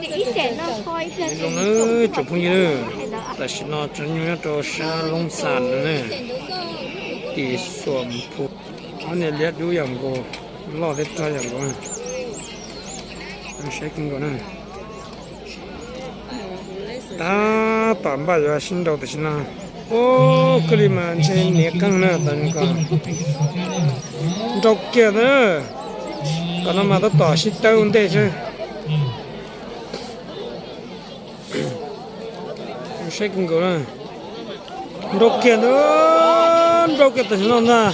Zoo na, tsoom phooj ywg na, tam sim no tseem nyob rau sab Loob Xas no na, tim Xuam Phu. Ob niag liab dub yam nkaus, loj thiab rog yam nkaus. Saib kawg nkaus na. Tab tom npaj yuav sib nrau tam sim no. Ub, kawg li mas ntshe niam qeej na, tam ko nrau kiag ntawd. Kom no mas tab tom sib tawb ua ntej xwb. Saib kawg nkaus na. Nrau kiag ntawd, nrau kiag tam sim no ntag.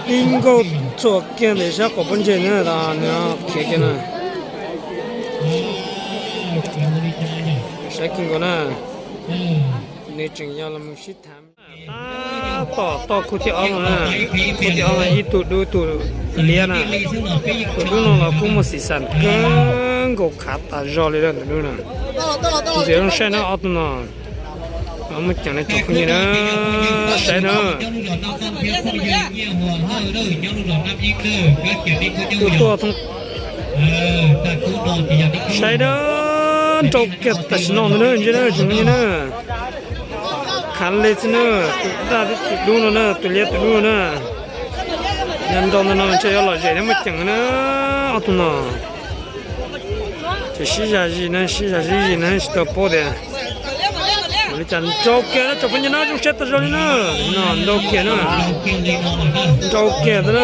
Ti nkaus txhuam kiag ntawm sab qaum pob ntseg na, nws khiav kiag na. Saib kawg nkaus na. Nws tseem yog los mus sib tham. Tab tom toj khub thib ob no na, khub thib ob no ib tug dub tus liab na. Tus dub no los kuj muaj xim xam kawg nkaus, khav tas zog li lawm tus dub no. Ntxim zoo saib na ob tug no. Muaj ceem li tsoom phooj ywg na, saib na. Tus tuaj saib na, nrau kiag tam sim no ntag na, ntsia na tsoom phooj ywg na. Khav li xwb na, tus daj thiab tus dub no na, tus liab tus dub no na. Yog nrau ntawm no ntshe yuav lom zem thiab muaj ceem na, ob tug no. Ces sib zam zis na, sib zam zis na, tsis tau paub tias ua li cas. Nrau kiag na tsoom phooj ywg na, zoo siab tas zog li na. No nrau kiag na, nrau kiag ntawd na,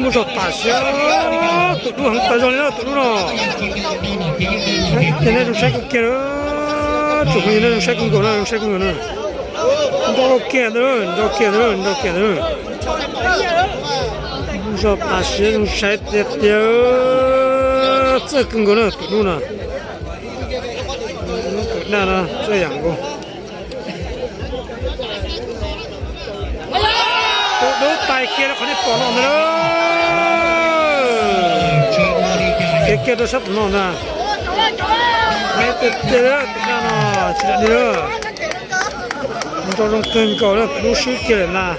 muaj zog tas siab. Tus dub heev tas zog li na, tus dub no. Ces nej zoo saib kawg kiag, tsoom phooj ywg nej zoo saib kawg nkaus na, zoo saib kawg nkaus na. Nrau kiag ntawd, nrau kiag ntawd, nrau kiag ntawd. Zog tas siab zoo saib tiag tiag. Txawj kawg nkaus na tus dub no. Tus daj no txawj yam nkaus. Tus dub tais kiag li qhov nej pom no ntag na. Khiav kiag rau sab tom no ntag. Heev tiag tiag, tus daj no tsis dag li lawm. Nrau zoo kawg nkaus na, tus dub swb kiag lawm ntag.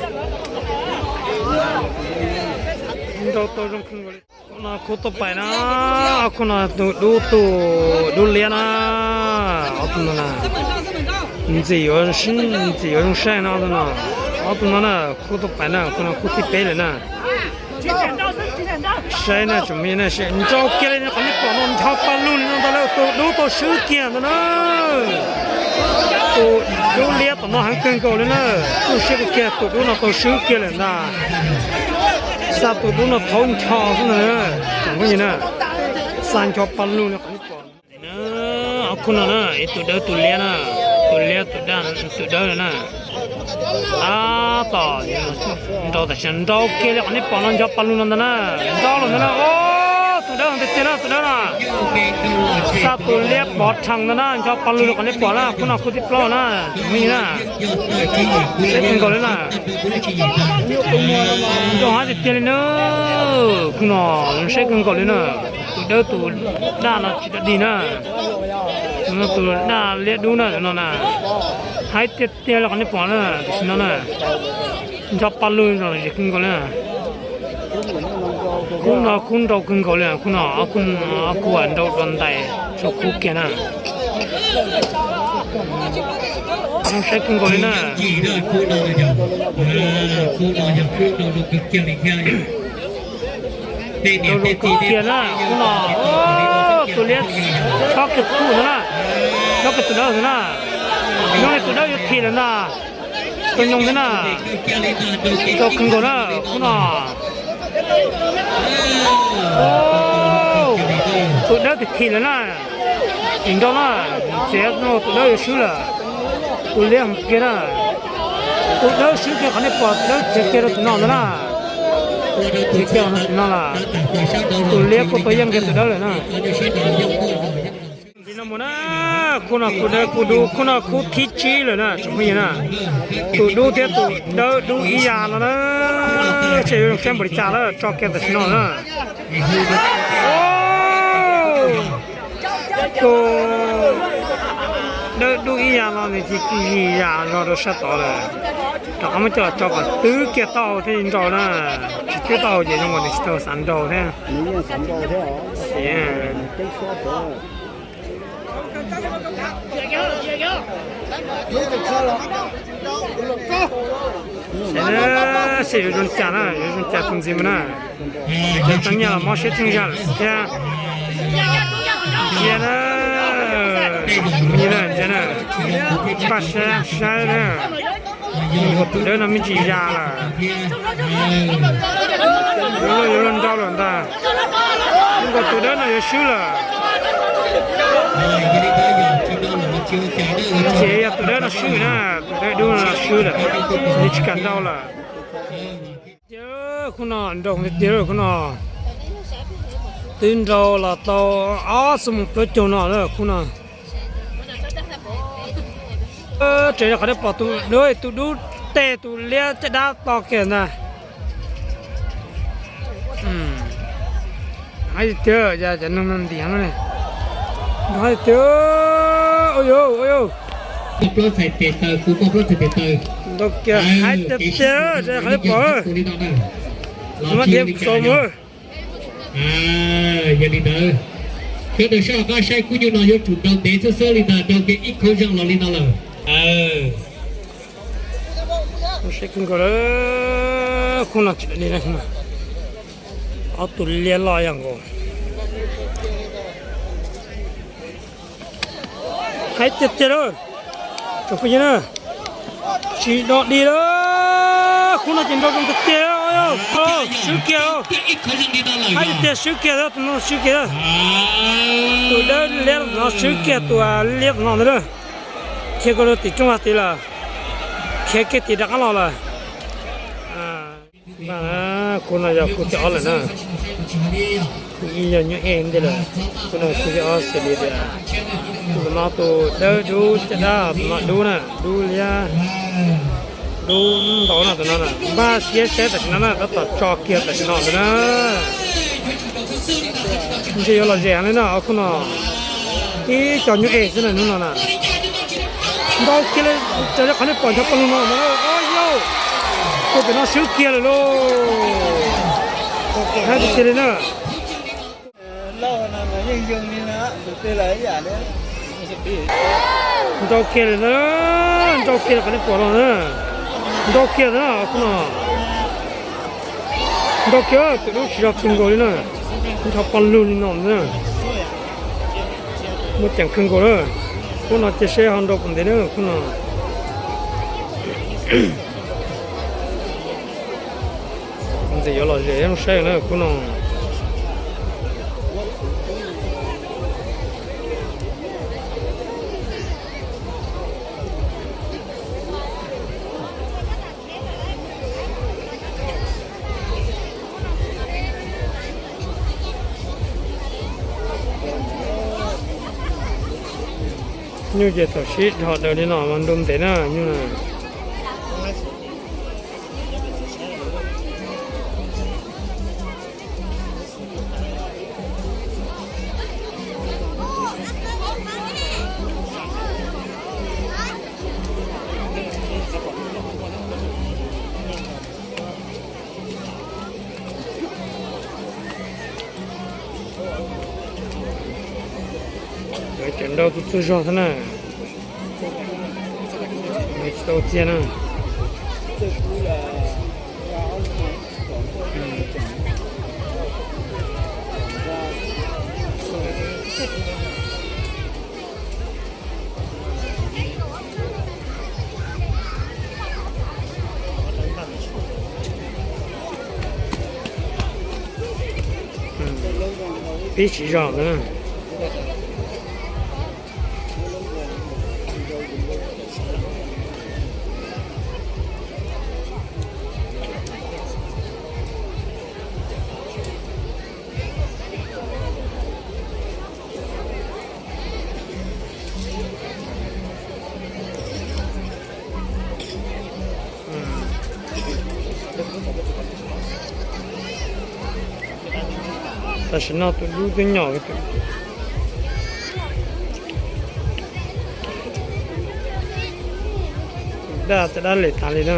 Nrau tau zoo kawg nkaus li. Khub no khub tuaj pais na, khub no tus dub tus dub liab na, ob tug no na. Ntxim yuav, ntxim yuav zoo saib no ob tug no. Ob tug no na, khub tuaj pais na, khub no khub thib peb lawm na. Saib na tsoom phooj ywg na, nrau kiag li qhov nej pom no, ncho pa lug li no ntag, tus dub tau swb kiag ntag na. Tus dub liab tom no heev kawg nkaus li na. Kub siab kawg kiag, tus dub no tau swb kiag lawm ntag. Xa tus dub no thaub ncho xwb ntag na. Tsoom phooj ywg na, xa ncho pa lug li qhov nej pom na. Ob khub no na, ib tug dawb tus liab na, tus liab tus dawb na. Tab tom nrau tam sim no, nrau kiag li qhov nej pom no, ncho pa lug no ntag na. Nrau los ntag na, tus dawb tiag tiag na, tus dawb na. Xa tus liab pov rhees ntag na, ncho pa lug li qhov nej pom na, khub no khub thib plaub na, tsoom phooj ywg na. Saib kawg nkaus li na. Nrau hab tiag tiag li na. Khub no zoo saib kawg nkaus li na. Tus dawb tus daj no tsis tau dig na. Tus daj liab dub na, no na. Haib tiag tiag li qhov nej pom na, tam sim no na. Ncho pa lug zoo zis kawg nkaus li na. Khub no khub nrau kawg nkaus li, khub no ob khub, ob khub nrau dua ntais txhua khub kiag na. Zoo saib kawg nkaus li na. Nrau zoo kawg kiag na, khub no, tus liab chob kiag khub ntag na, chob kiag tus dawb ntag na. Nyob li tus dawb yuav thim lawm ntag. Tau nyoos thiab na. Nrau kawg nkaus na, khub no. Tus dawb thim thim lawm na. Tsis nrau na, txiav no tus dawb yuav swb lawm. Tus liab heev kiag na. Tus dawb swb kiag qhov nej pom, tus dawb khiav kiag rau tim no ntag na. Khiav kiag rau tim no lawm. Tus liab kuj tau yeej kiag tus dawb lawm na. Ntxiv no mus na, khub no khub dawb khub dub, khub no khub thib tsib lawm na tsoom phooj ywg na. Tus dub thiab tus dawb dub ib yam los na. Saib yuav zoo saib npaum li cas lawm, tso kiag tam sim no na. Tus dawb dub ib yam los nws cis kwj yim yam zog rau sab tod lawm. Rov qab muab coj los tso kom twb kiag taub hau thiaj li nrau na. Tsis twb taub hau ces zoo nkaus nws tsis tau xav nrau thiab. Seb yuav zoo cas na, yuav zoo cas tus ntxiv mus na. Cov tseem nyiam los mob siab tseem zaj lawm thiab. Ntsia na, ntsia na, npaj siab saib na. Nkaus tus dawb no me ntsis ya lawm. Yuav luag yuav luag nrau lawm ntag. Nkaus tus dawb no yuav swb lawm. Ces yog tus dawb no swb na, tus dawb dub no swb lawm, nws tsis kam nrau lawm. Khub no nrau tiag tiag, khub no twb nrau los tau ob xuab moos plaub caug no lawm khub no. Tseem rau qhov nej pom tus dub, tus dub tes tus liab caj dab to kiag ntag. Hais tiag, cov neeg no ntiav no ne. Hais tiag, ua yuav, ua yuav. Plaub txhais tes taw, kuv muaj plaub txhais tes taw. Ntau kiag, hais tiag tiag, qhov nej pom. Kuv mam diav kuv xaus mus. Yog li ntawd, sawv daws soj qab saib khub nyuj no yuav tsum nrau ntev xwb xwb li ntag, nrau kiag ib khauv zeej los li no lawm. Saib kawg nkaus lawm, khub no tsis li na, ob tug liab loj yog nkaus. Hais tiag tiag lawm, tsoom phooj ywg na, tsis dog dig lawm, khub no ces nrau zoo tiag tiag, swb kiag, hais tiag tiag swb kiag, tus no swb kiag, tus dawb liab no swb kiag tus liab no ntag lawm. Khiav kiag rau tim rooj vag tid lawm, khiav kiag tim rov qab los lawm. Khub no yog khub thib ob lawm na. Khub ib yog nyuj ej ntej lawm, khub no khub thib ob xws li tias tus no tus dawb dub caj dab, tus no dub na, dub liab, dub ntau no, tus no na. Npaj siab saib tam sim no na, tab tom tso kiag tam sim no ntag na. Ntshe yuav lom zem heev li na, khub no ib co nyuj ej xwb na hnub no na. Ntau kiag li, raws li qhov nej pom nrov pog lug no ntag, yog tus pem no swb kiag lawm lauj. Hais tiag tiag li na. Ntau kiag li na, ntau kiag li qhov nej pom no na. Ntau kiag na, khub no. Ntau kiag, tus dub tsis zog kawg nkaus li na. Nrov pog lug li no na. Muaj ceem kawg nkaus na. Khub no cia seb ho nrau puas ntev na, khub no. Ntxim yuav lom zem saib na khub no. Nyuj ces thaum sib dhos daws li no mas nrau ntev na nyuj na. Cov nrau txhua txhua zog xwb na. Tsis tau txiag na. Pib siv zog na. Tam sim no tus dub twb nyom. Dab, tej dab lem tas li na.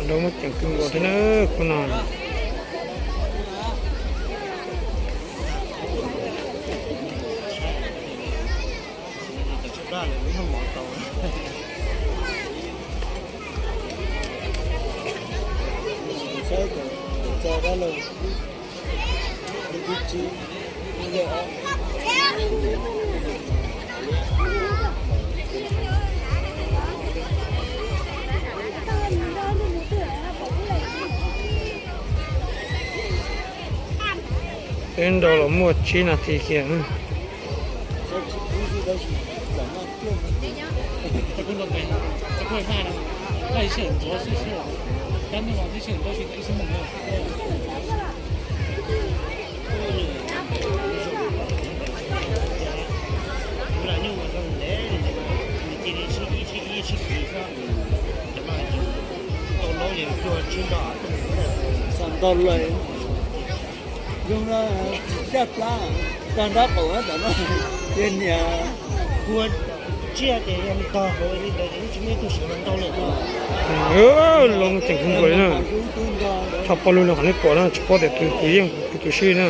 Nrau muaj ceem kawg nkaus thiab na, khub no. Peb nrau los muaj tsib nas this kiag. Ntau lawm, zoo no tsis tshaj plab, tag nrab qaum tam no, ces niam kua tsiaj ces yog tog hauv li ntawd ces tsis muaj ib tug sawv los ntau li. Loo ceem kawg nkaus li na. Tshaj poj lug no qhov nej pom na, tsis paub tias tus twg yeej tus twg swb na.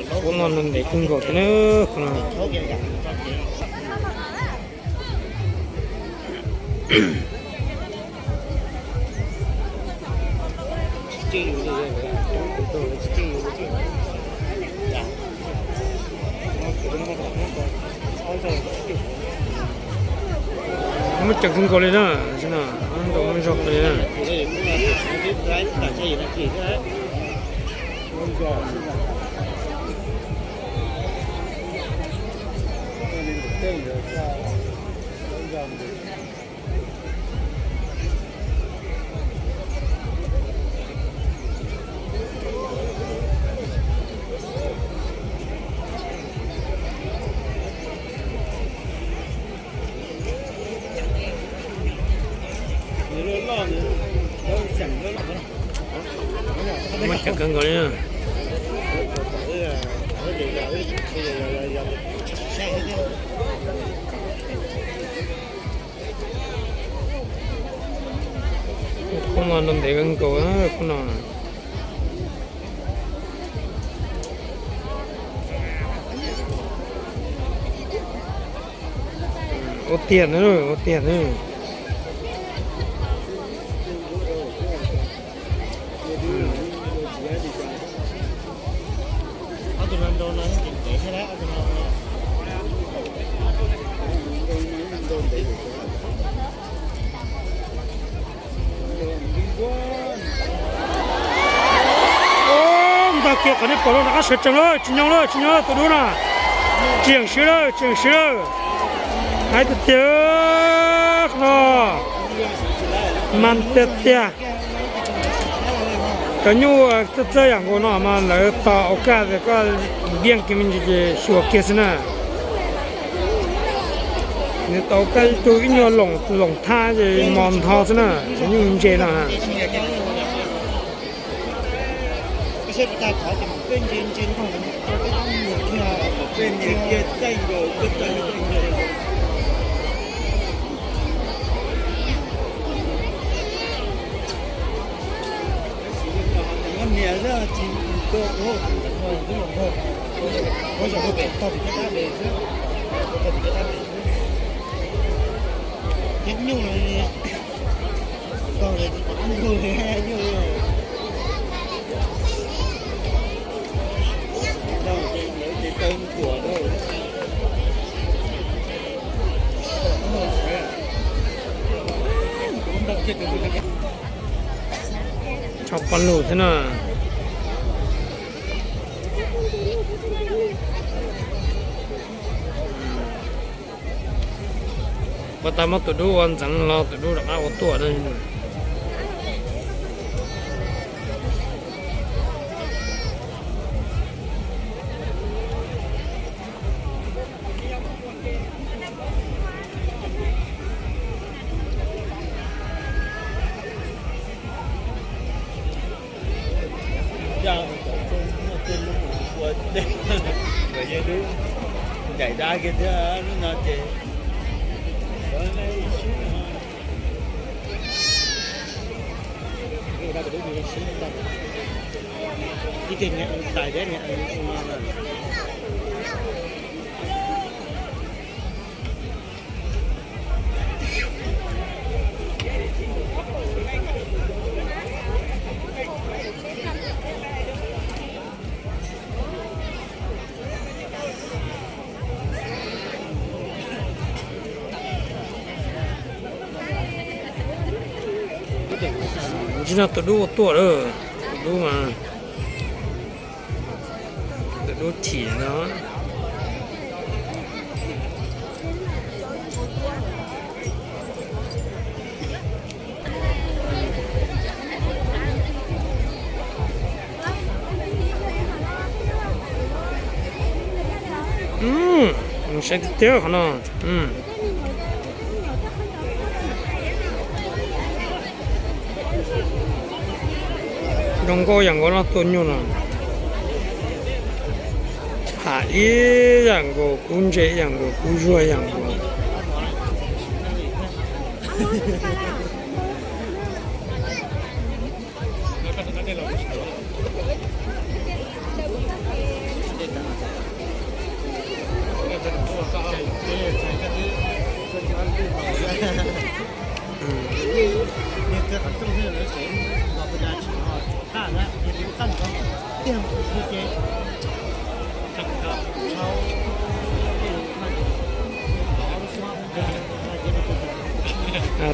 Khub no ntev kawg nkaus thiab na, khub no. Muaj ceem kawg nkaus li na, muaj zog kawg li na. Muaj ceem kawg nkaus li na. Khub no nrau ntev kawg nkaus khub no. Ua tiag na, ua tiag na. Ntag kiag qhov nej pom no rov qab sawv tsees lawm, tsis nyoo lawm, tsis nyoo lawm, tus dub no. Tseem siab lawm, tseem siab lawm. Hais tiag tiag no, mas tiag tiag. Cov nyuj txawj txawj yam nkaus no mas lawv tos au kaj, koj ntiaj kiag me ntsis ces xyuas kiag xwb na. Nws tau kaj ib tug ib nyuag loom thab ces mos ntho xwb na, cov nyuj ntse no. Peb ntse ntse nrog peb tab nias kiag, peb nias kiag caij nkaus, peb caij caij nkaus. Nias xwb tsis koj ua, ua zaum pem tog tim caj dab pem xwb, tog tim caj dab pem xwb. Thiab nyuj no, tog li tsis pom qab ntug li nyuj. Tso pov lug thiab na. Puas tas muab tus dub ua ntxeev los tus dub rov qab ua tuaj na. Cov txooj muaj tej lub ua tej, nkawd yeej lub ncaim dab kiag thiab lub no ces. Ib tug niam tais thiab niam no. Tsis no tus dub ua tuaj lawm, tus dub mas. Tus dub thim no. Saib tiag tiag qhov no. Zoo nkauj yam nkaus no, tuaj nyuj no. Pham ib yam nkaus, kub ntse ib yam nkaus, kub zuag ib yam nkaus.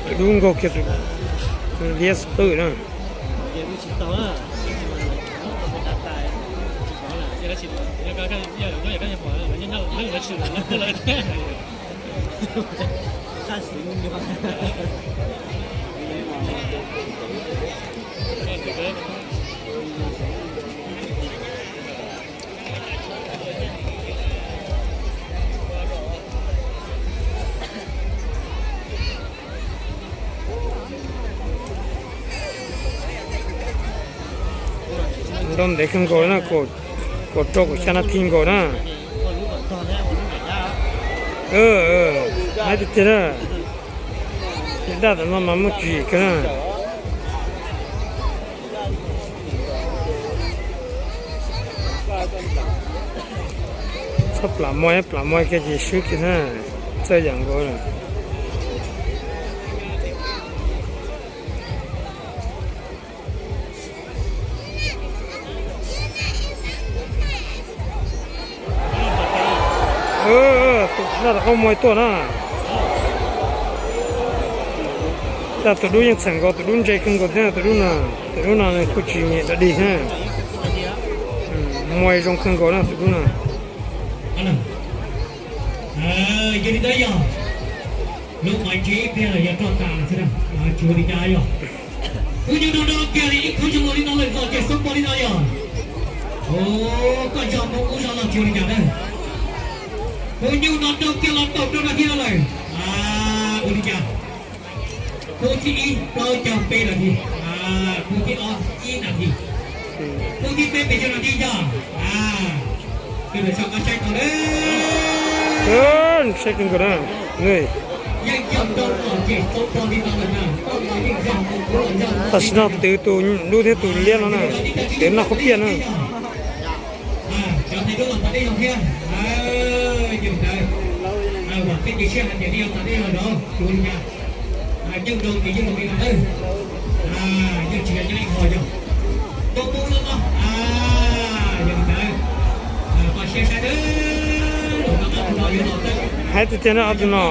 Tus dub nkaug kiag tus liab xwb na. Nrau ntev kawg nkaus na, kaum rau kaum xya nab thib nkaus na. Nab tiag tiag na. Daj tam no mas muaj tswv yim kawg na. Txhob plam muag, plam muag kiag ces swb kiag na. Txawj yam nkaus. Tus daj rov qab muag tuaj na. Daj tus dub yeej txheem nkaus, tus dub ntse kawg nkaus thiab tus dub no. Tus dub no nws kuj tsis nyiam dog dig thiab. Muag zoo kawg nkaus na tus dub no. Yog li ntawd yog lub qhov ntsis ib pliag los yog roj tas xwb na, tsis ua li cas yog. Kuv nyuj no nrau kiag li ib khub zoo li no lawm los ces xoob npaum li no yog. Koj zog Hmoob ub zog no tsis ua li cas na. Kuv nyuj no nrau kiag los kaum rau nas this no lawm. Ua li cas? Khub thib ib plaub caug peb nas this, khub thib ob ib nas this. Saib kawg nkaus na. Tam sim no twv tus dub thiab tus liab no na, twv noj khaub piaj na. Haib tiag tiag na ob tug no.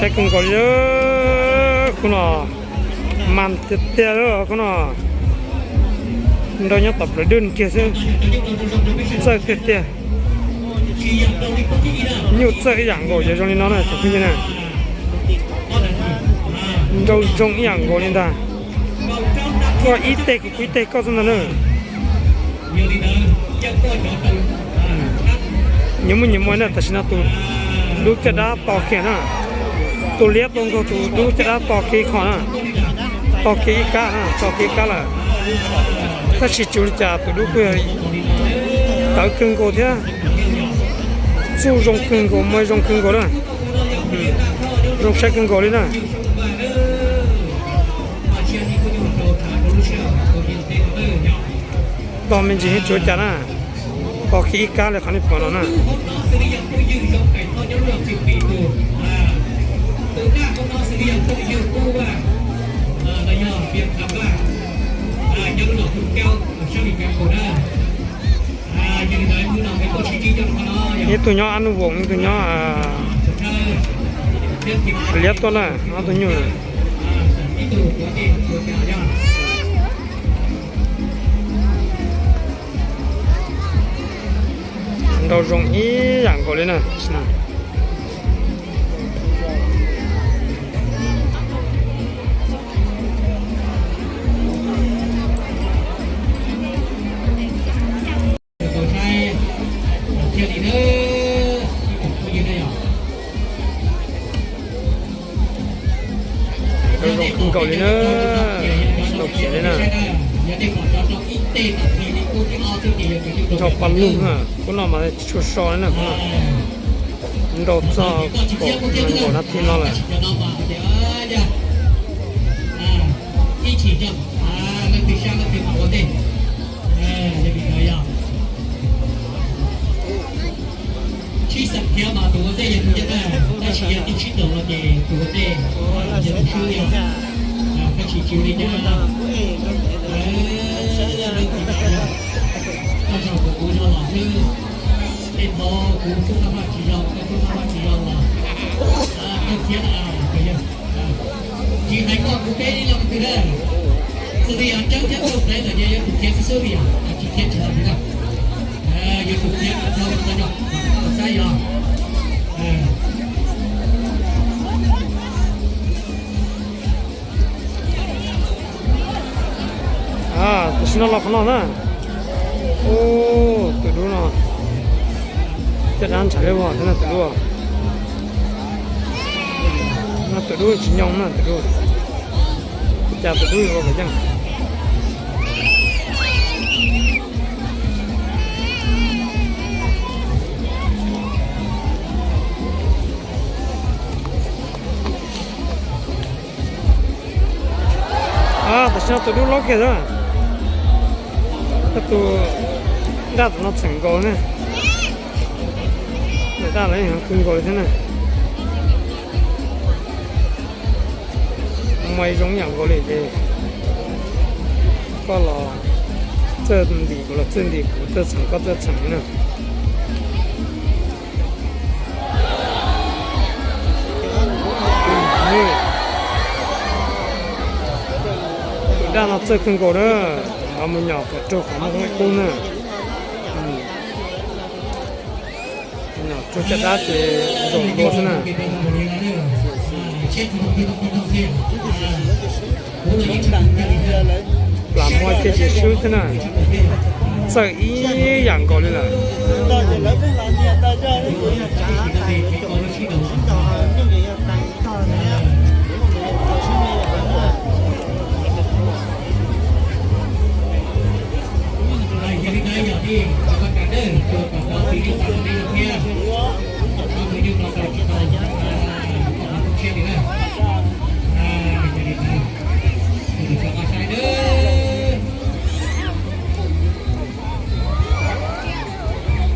Saib kawg nkaus li, khub no mas tiag tiag, khub no nrau nyob tom plawv dwj kiag xwb, txawj tiag tiag. Nyuj txawj ib yam nkaus, yuav zoo li no na tsoom phooj ywg na. Nrau zoo ib yam nkaus li ntag. Koj ib teg kuv kuj ib teg koj xwb ntag na. Nyias muaj nyias muaj na, tam sim no tus dub caj dab to kiag na. Tus liab tua nkaus tus dub caj dab to kiag ib qho na. To kiag ib kab na, to kiag ib kab lawm. Tab sis tsis ua li cas, tus dub kuj tawv kawg nkaus thiab, txuj zoo kawg nkaus, muaj zoo kawg nkaus na. Zoo saib kawg nkaus li na. To me ntsis yeej tsis ua cas na. To kiag ib kab li qhov nej pom no na. Ib tug nyob Ab Nub Voos, ib tug nyob liab tuaj na, ob tug nyuj na. Nrau zoo ib yam nkaus li na. Nrau zoo kawg nkaus li na, tsis tau khiav li na. Nrau pa lug na, khub no mas tsis tshua so li na, khub no nrau txog kaum nees nkaum nab thib no lawm. Sib xeem thiab mas tus ua ntej yog tus nyob na, tab sis yog tib sib ntaus no ces tus ua ntej yog tus swb yog, tab sis tsis ua li cas. Leej twg yog koj zog kuv, kuv zog los xwb, tej thaum kuv tub maj maj tsis zoo, koj tub maj maj tsis zoo los koj thiab na, yog tsis hais koj kuv peb ib leeg twg na. Xws li yog tseeb tseeb rau peb lawm ces yuav tsum khiav xwb xwb li yom, tsis khiav tsis tau li na. Yuav tsum khiav tau tau tau saib yog. Tam sim no los qhov no na. Ub, tus dub no caj dab ntshav li vog thiab na tus dub. No tus dub tsis nyoo na tus dub. Cas tus dub ua kom yeej. Tam sim no tus dub lob kiag xwb. Koj tus daj tam no txheem nkaus ne. Daj los yeej heev kawg nkaus li thiab na. Muaj ib zoo yam nkaus li ces koj los txawj ntim kuv los txawj ntim kuv, txawj txheem koj txawj txheem na. Tus daj no txawj kawg nkaus na. Mus nyom kom raug qhov muaj qub na. Nyom raug caj dab ces zaum dua xwb na. Plam muaj ces swb xwb na. Txawj ib yam nkaus li lawm.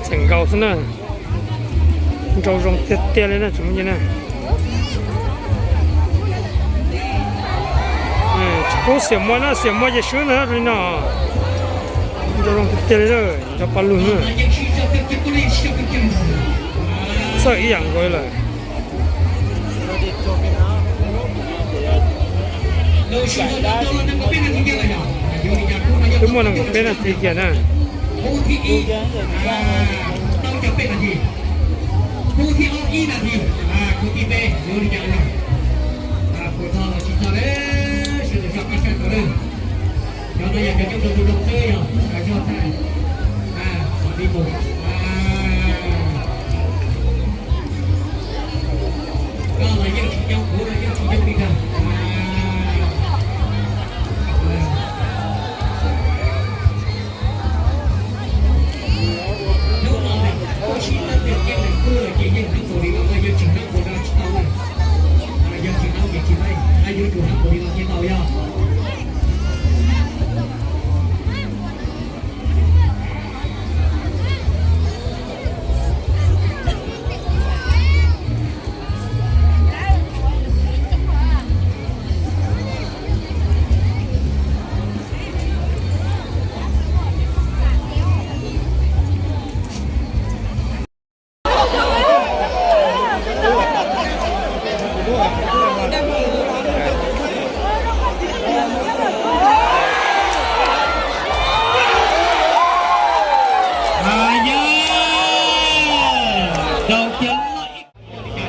Tseem nkaus xwb na. Nrau zoo tiag tiag li na tsoom phooj ywg na. Tsis pub xiam muaj na, xiam muaj ces swb ntag li no. Nrau zoo tiag tiag li na, nrau paj lug na. Txawj ib yam nkaus li lawm. Twb muaj nees nkaum peb nas this kiag na. Hnub no kuj sib tab tias kev ntawm kuj los ces yeej hnub nkaus li no, yog tsis hnub nkaus no tsis tau na. Yog tsis hnub ces tsis tau, yuav tsum hnub nkaus li no thiaj tau yog.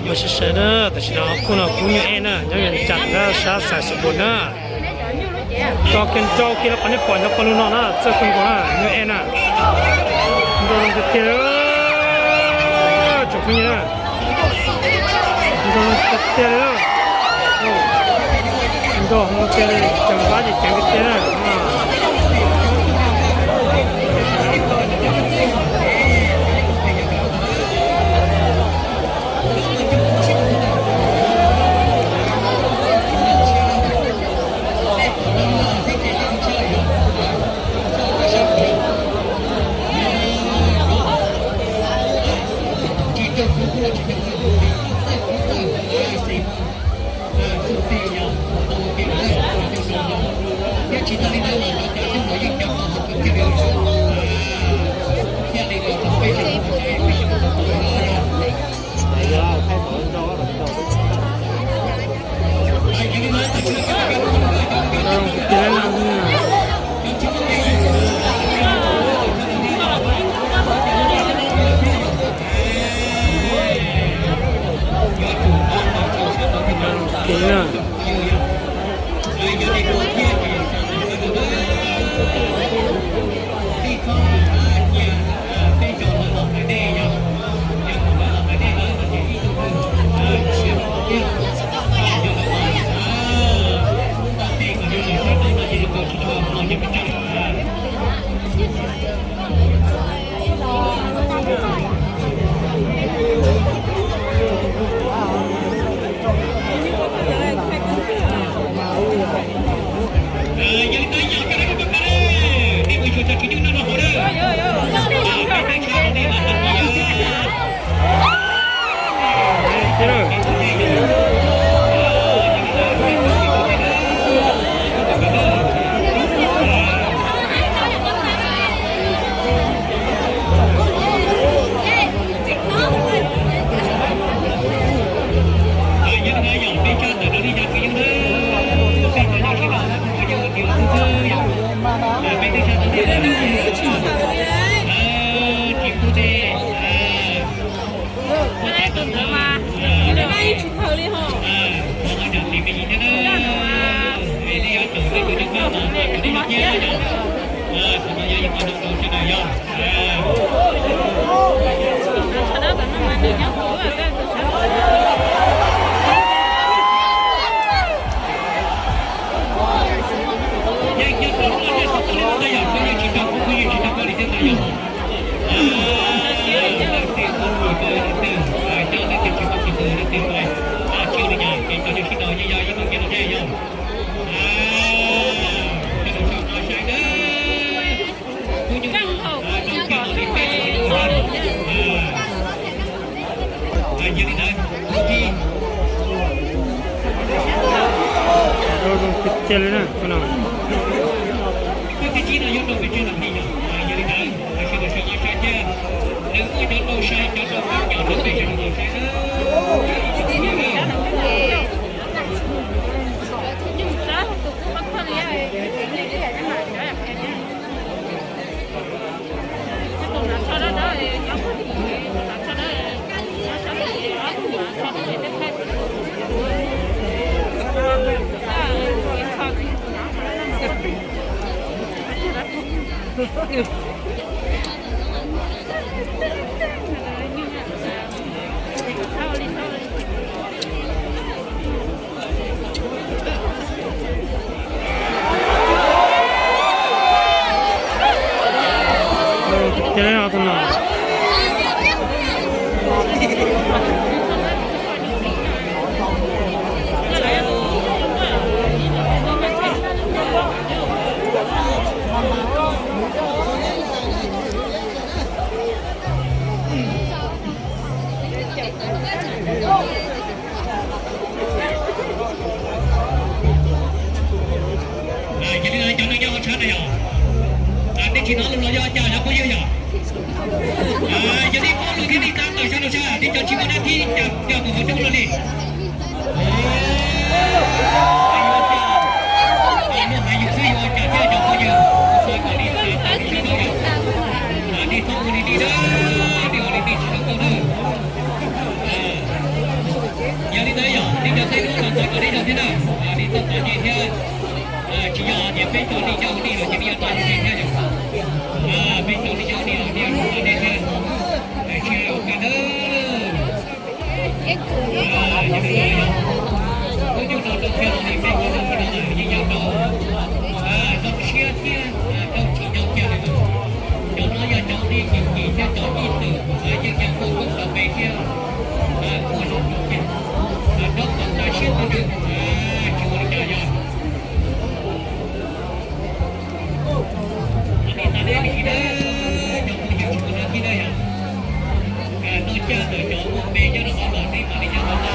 Mus sawv sawv na, tam sim no kuj no kuv Nyuj Ej na, nyob Vias Cas na, sab Xais Xus Npus na. Tso kiag nrau kiag los qhov nej pom nyob paj lug no na, txawj kawg nkaus na, Nyuj Ej na. Nrau zoo tiag tiag, tsoom phooj ywg na. Nrau zoo tiag tiag li, nrau zoo tiag li, ceev vab ces ceev tiag tiag na. Sib nraus yeej yog ib tug cev rau seb yog. Sawv daws so qhov sai na. Hnub nyoog no rau kiag los li peb tug. Yog li ntawd, tus thib, tus thib tsib no yuav rau peb tsev los li yog. Yog li ntawd, sawv daws so qhov sai thiab. Nws muaj cov rau sai, cov rau pab cov rau peb sawv daws so sai na. Yog li ntawd cov neeg nyob hauv tshawv no yog, nej tsis hnov lus los yog cas cov phooj ywg yog? Yog nej paub lus thiab nej tab tom sab lus sab, nej cov tsis muaj dab thib cas mus hauv coob luaj li. Luag hais yus xwb yuav ua cas thiab cov phooj ywg, xav kom nej tau li no yog, nej txhob ua li nej dab, nej ua li nej tsis tau tau na. Yog li ntawd yog nej cov teb lub no xav kom nej zoo thiab na, nej txhob txom nyem thiab. Tsis yog tias peb cov li coj ua nej los ces nej yuav tau ua nej thiab yog, peb cov li coj ua nej los nej yuav tau nej thiab. Tsis hais ua cas na. Yog li ntawd yog, hnub nyoog no rau kiag los li peb cov li no lawm yeej yog rau zoo siab thiab rau tsis nyog kiag li. Cov no yog cov li kim kim thiab cov ib txwm yeej yog muaj koob muaj npe thiab muaj zoo tus kiag, rau qhov ntawd siab tuaj nws tsis ua li cas yog. Li tas deb li na, cov phooj ywg tsis muaj dab thib na yog, noj caj ntawm cov muaj npe nyob rau hauv los nej mam li nyob hauv no.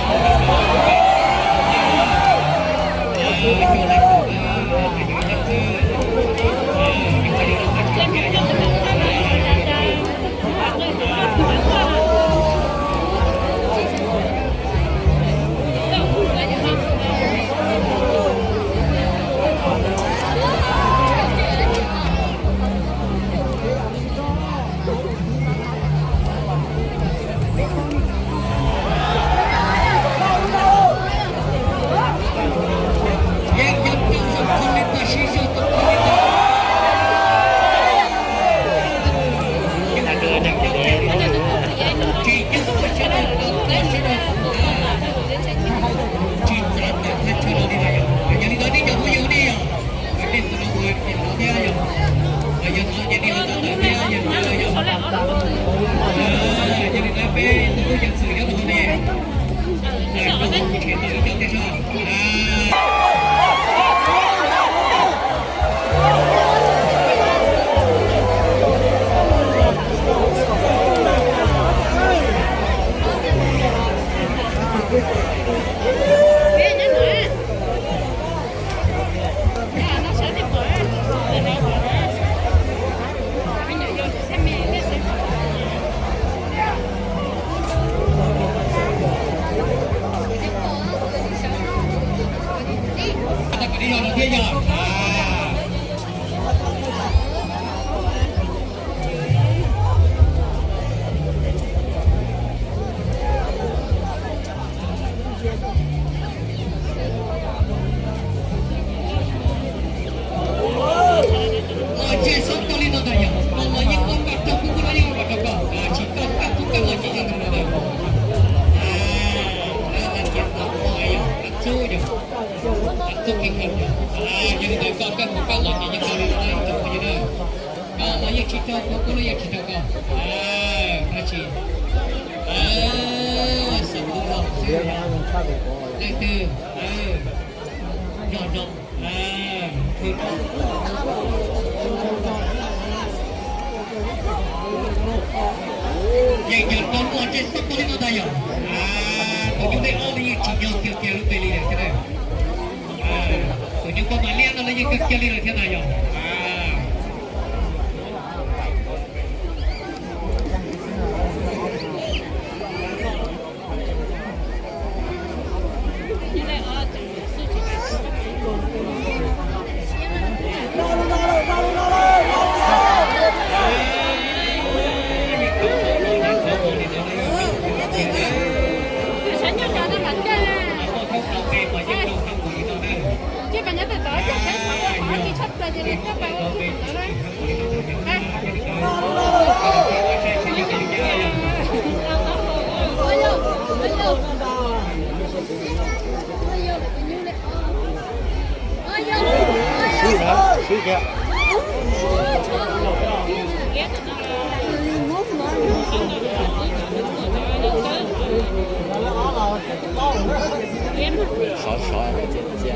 Tsis txav tawm thaj chaw los li na yog, yog li ntawd nej cov phooj ywg nej yog, nej tus no ua ces no thiab yog, yog no ces nej ho txav tawm thiab yog no yog, yog li ntawd peb tus tub ceev xwm nyob rau hauv ne, nrog tsis tau ib co tej soj. Kom nej yog los thiab yog. Los ces xob rau li no ntag yog, los los yeej ua kom raug kuv kuj los yeej ua kom raug koj, tsis tau koj kuv koj los ces yog li no ntag. Txub yog, txub kev kawg yog, yog li ntawd koj koj kuv koj los ces yeej tau li no ntag ib tsoom phooj ywg na. Koj los yeej tsis raug kuv, kuv los yeej tsis raug koj. Dab tsi? Leej twg, zog zoo. Yeej yog tau muaj tsev xab poj li no ntag yog. Tus nyuj dej ob li yeej tsis nyob kiag kiag lub npe li lawm thiab na. Tus nyuj poj mam liab no los yeej kawg kiag li lawm thiab ntag yog. Sov sov, cia cia.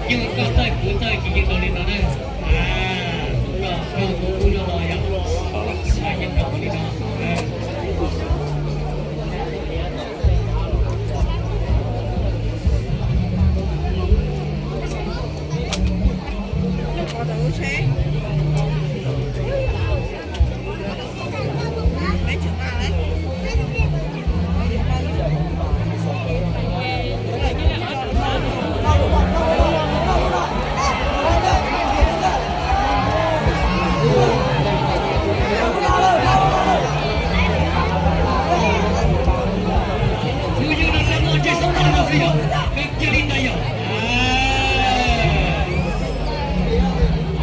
Yeej koj txawj kuv txawj tsis yeej tau li no na. Koj kuv kuj zoo los yog, yeej tau li no. Tus yawg no lawv muaj tsev xab poj no xwb yog, kawg kiag li ntawd yog.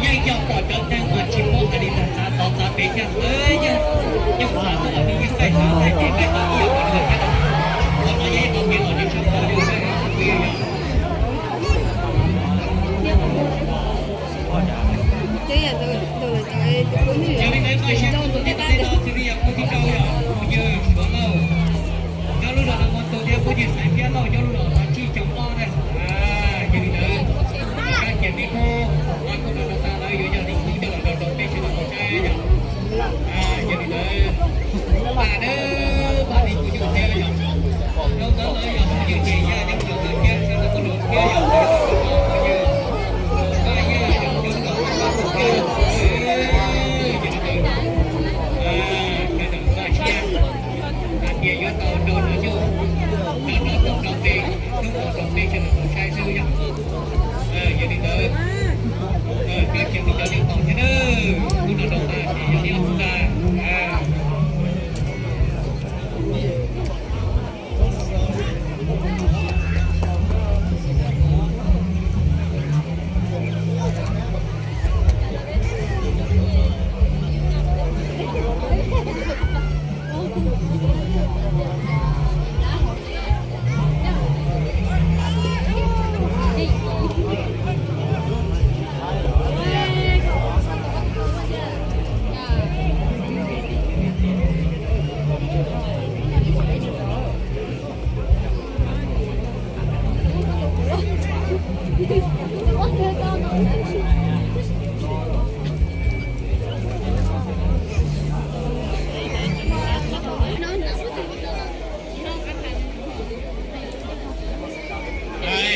Yeej yog pom cov teeb mas tsis paub hais li ntawd, txav tod txav pem thiab. Yog, yog xav xwb los yeej qaij xav qaij pem qaij tod ib yam nkaus li thiab. Ua no yeej tau kev los tsis tshua tau li. Ces li ntawd mas sib tus tib tau tej no xws li yog kuv tij Tsau yog kuv yawg Suav Lauj, nyob lub zos Nag Hmo Tus thiab kuv yawg Xaiv Phiab Lauj nyob lub zos Thav Tsij Coo Pob na. Ces li ntawd, kab ces peb kuj, kuj nrog rau tas lawv yuav yog li kuv coj los nrog rau peb sawv daws tau saib yog. Ces li ntawd, pab nawb, pab li kuv yawg thiab yog, rau ntawd lawv yog kuv yawg ces yaj nyob rau ntawd thiab sawv daws kuj rau thiab yog, kuv yawg, pab yawg yog nyob rau ntawd thiab. Ces li ntawd, sawv daws npaj siab hais tias yuav tau rau no nyuj, rau no tau rau peb, hnub no rau peb sawv daws tau saib xwb yog. Yog li ntawd, kab ces kuv cov li tau thiab nawb, hnub no rau tas ces yog li no xwb ntag.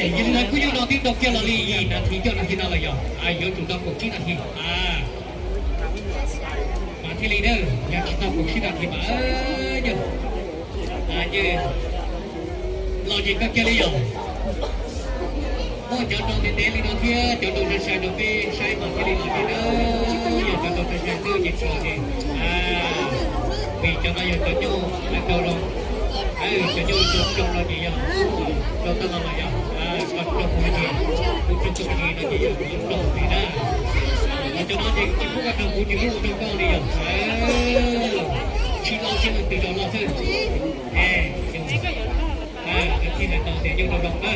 Yog li ntawd kuj yuav no twb tau kiag los li yim nas this coj los li no los yog yuav tsum tau kaum tsib nas this mas thiaj li na, yog tsis tau kaum tsib nas this mas yog, yog Los ces koj cia li yom. Muaj cov rau ntev ntev li no thiab cov rau sai sai rau peb saib mas cia li los ces na. Yog cov rau sai sai xwb ces tso ces vim cov no yog cov nyuj rau no, cov nyuj rau no ces yog rau tau no los yog rau kuv ces kuv rau kuv ces no ces yog rau kuv na. Cov no ces tsis pub koj rau kuv, tsis pub koj rau koj li yom. Tsis los ces leej twg rau los xwb. Thiaj hais tau tias nyuj rau rau na.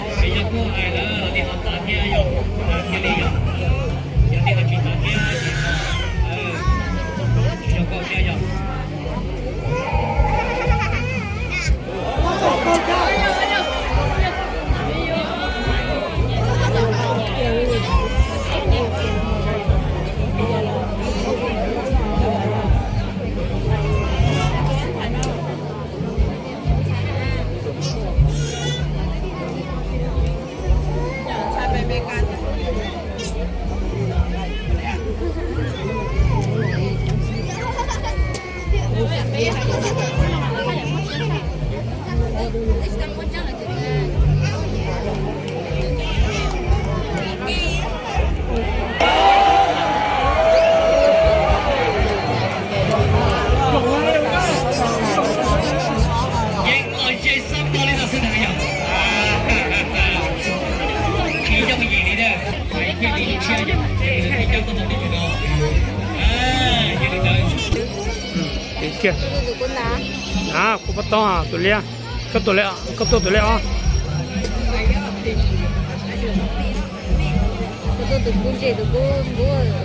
Es yog kuj hais lawm nej ho tas thiab yog, tas thiaj li yog, yog nej ho tsis tas thiab ces ho, tsis yog koj thiab yog. Yeej los ze xab pog li no xwb na yog. Tsis yooj yim li na. Hais thiaj li tshiab yog, coj koj tus phooj ywg no. Yog li ntawd. Kuv pob tob tus liab, koj tuaj tus liab os.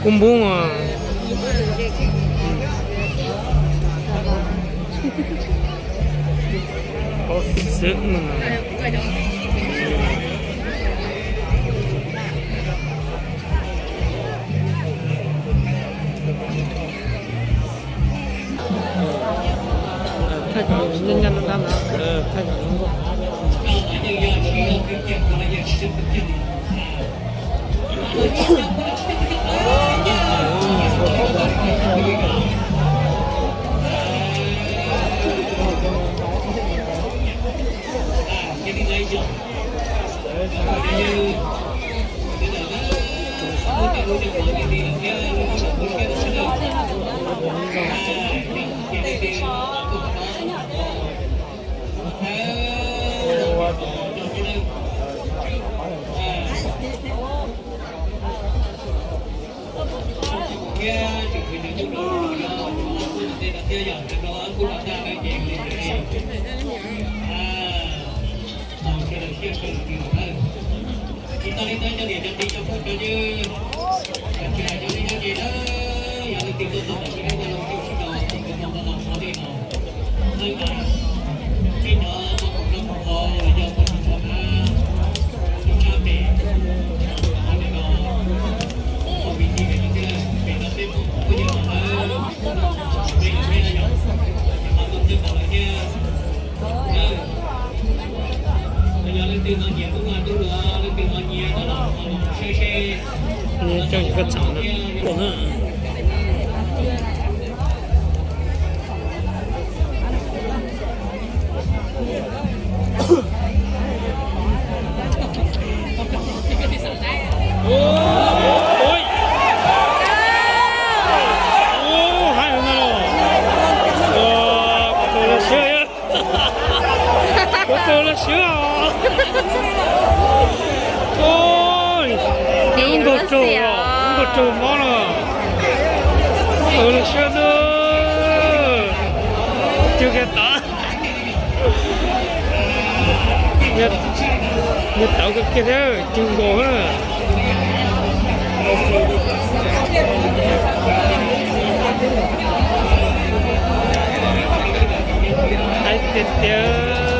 Kub npub. Xwb. Tsis tas li ntawd cov niam cov txiv cov phooj cov ywg, tsis hais cov neeg nyob ze na, yog leej twg tuaj txog tom tsis deb vaj loog coj sib tau tus kws no los xov li no. Coj yus koj txoom na. Haib no los, kuv tau laj siab, kuv tau laj siab os. Nkaug raug, nkaug raug mob los, tau laj siab na. Cug kiag tav, nws tawv kawg kiag thiab, cug nkaus na. Haib tiag tiag.